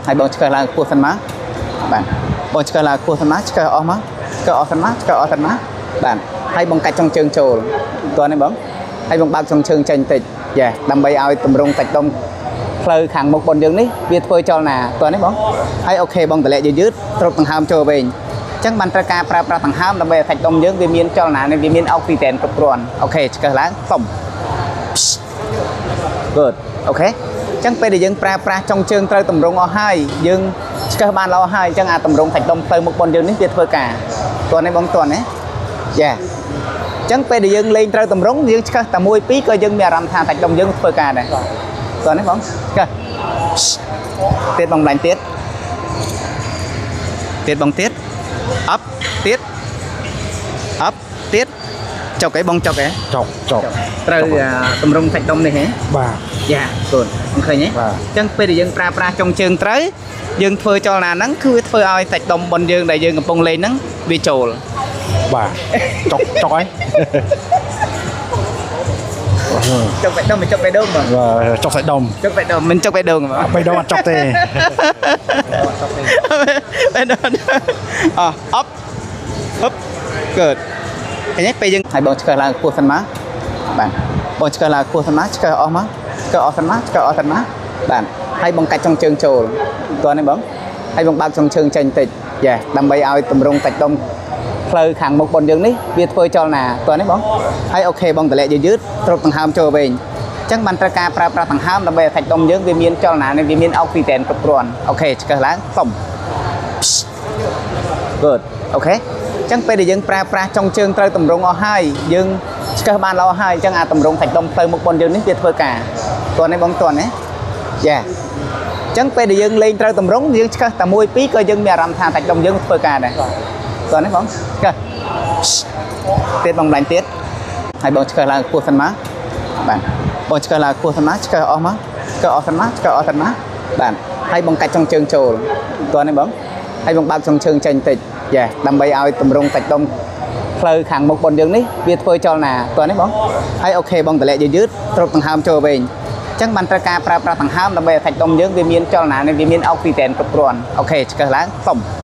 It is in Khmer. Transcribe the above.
ហើយបងឆ្កឹះឡើងខ្ពស់សិនមកបាទបងឆ្កឹះឡើងខ្ពស់សិនមកឆ្កឹះអស់មកឆ្កឹះអស់សិនមកឆ្កឹះអស់សិនមកបាទហើយបងកាច់ចុងជើងចូលតោះនេះបងហើយបងបើកចុងជើងចេញតិចយ៉ាដើម្បីឲ្យតម្រង់សាច់ដុំផ្លូវខាងមុខបងយើងនេះវាធ្វើចលនាតោះនេះបងហើយអូខេបងតម្លាក់យឺតៗត្រប់ដង្ហើមចូលវិញអញ្ចឹងបានត្រូវការប្រើប្រាស់ដង្ហើមដើម្បីឲ្យសាច់ដុំយើងវាមានចលនានេះវាមានអុកស៊ីសែនគ្រប់គ្រាន់ OK ឆ្កឹះឡើងសុំ good OK អញ្ចឹងពេលដែលយើងប្រើប្រាស់ចុងជើងត្រូវតម្រង់អស់ហើយយើងឆ្កឹះបានល្អហើយអញ្ចឹងអាតម្រង់សាច់ដុំផ្លូវមុខបងយើងនេះវាធ្វើការតោះនេះបងតោះនេះយ៉ាអញ្ចឹងពេលដែលយើងលេងត្រូវតម្រង់យើងឆ្កឹះតែមួយពីរក៏យើងមានអារម្មណ៍ថាសាច់ដុំយើងធ្វើការដែរតោះនេះបងឆ្កឹះទៀតបងឡាញ់ទៀតទៀតបងទៀតអប់ទៀតអប់ទៀតចុកអីបងចុកអី ចុកចុក ត្រូវតម្រង់សាច់ដុំនេះហ៎ បាទ យ៉ាកូនមិនឃើញទេ បាទ អញ្ចឹងពេលដែលយើងប្រើប្រាស់ចុងជើងត្រូវយើងធ្វើចលនាហ្នឹងគឺវាធ្វើឲ្យសាច់ដុំប៉ុនយើងដែលយើងកំពុងលេងហ្នឹងវាចូល បាទចុកចុកអី ចុកបេះដូងមិនចុកបេះដូងបង បាទចុកសាច់ដុំ ចុកបេះដូងមិនចុកបេះដូងបង បេះដូងអត់ចុកទេ បេះដូងអអប់ហឹបកើតឃើញទេពេលយើងហើយបងឆ្កឹះឡើងខ្ពស់សិនមកបាទបងឆ្កឹះឡើងខ្ពស់សិនមកឆ្កឹះអស់មកឆ្កឹះអស់សិនមកឆ្កឹះអស់សិនមកបាទហើយបងកាច់ចុងជើងចូលតោះនេះបងហើយបងបើកចុងជើងចេញតិចយ៉ាដើម្បីឲ្យតម្រង់សាច់ដុំផ្លូវខាងមុខបងយើងនេះវាធ្វើចលនាតោះនេះបងហើយអូខេបងតម្លាក់យឺតៗត្រប់ដង្ហើមចូលវិញអញ្ចឹងបានត្រូវការប្រើប្រាស់ដង្ហើមដើម្បីឲ្យសាច់ដុំយើងវាមានចលនានេះវាមានអុកស៊ីសែនគ្រប់គ្រាន់ OK ឆ្កឹះឡើងសុំ good OK អញ្ចឹងពេលដែលយើងប្រើប្រាស់ចុងជើងត្រូវតម្រង់អស់ហើយយើងឆ្កឹះបានល្អហើយអញ្ចឹងអាតម្រង់សាច់ដុំផ្លូវមុខបងយើងនេះវាធ្វើការតោះនេះបងតោះនេះយ៉ាអញ្ចឹងពេលដែលយើងលេងត្រូវតម្រង់យើងឆ្កឹះតែមួយពីរក៏យើងមានអារម្មណ៍ថាសាច់ដុំយើងធ្វើការដែរតោះនេះបងឆ្កឹះទៀតបងឡាញ់ទៀតហើយបងឆ្កឹះឡើងខ្ពស់សិនមកបាទបងឆ្កឹះឡើងខ្ពស់សិនមកឆ្កឹះអស់មកឆ្កឹះអស់សិនមកឆ្កឹះអស់សិនមកបាទហើយបងកាច់ចុងជើងចូលតោះនេះបងហើយបងបើកចុងជើងចេញតិចយ៉ាដើម្បីឲ្យតម្រង់សាច់ដុំផ្លូវខាងមុខបងយើងនេះវាធ្វើចលនាតោះនេះបងហើយអូខេបងតម្លាក់យឺតៗត្រប់ដង្ហើមចូលវិញអញ្ចឹងបានត្រូវការប្រើប្រាស់ដង្ហើមដើម្បីឲ្យសាច់ដុំយើងវាមានចលនានេះវាមានអុកស៊ីសែនគ្រប់គ្រាន់ OK ឆ្កឹះឡើងសុំ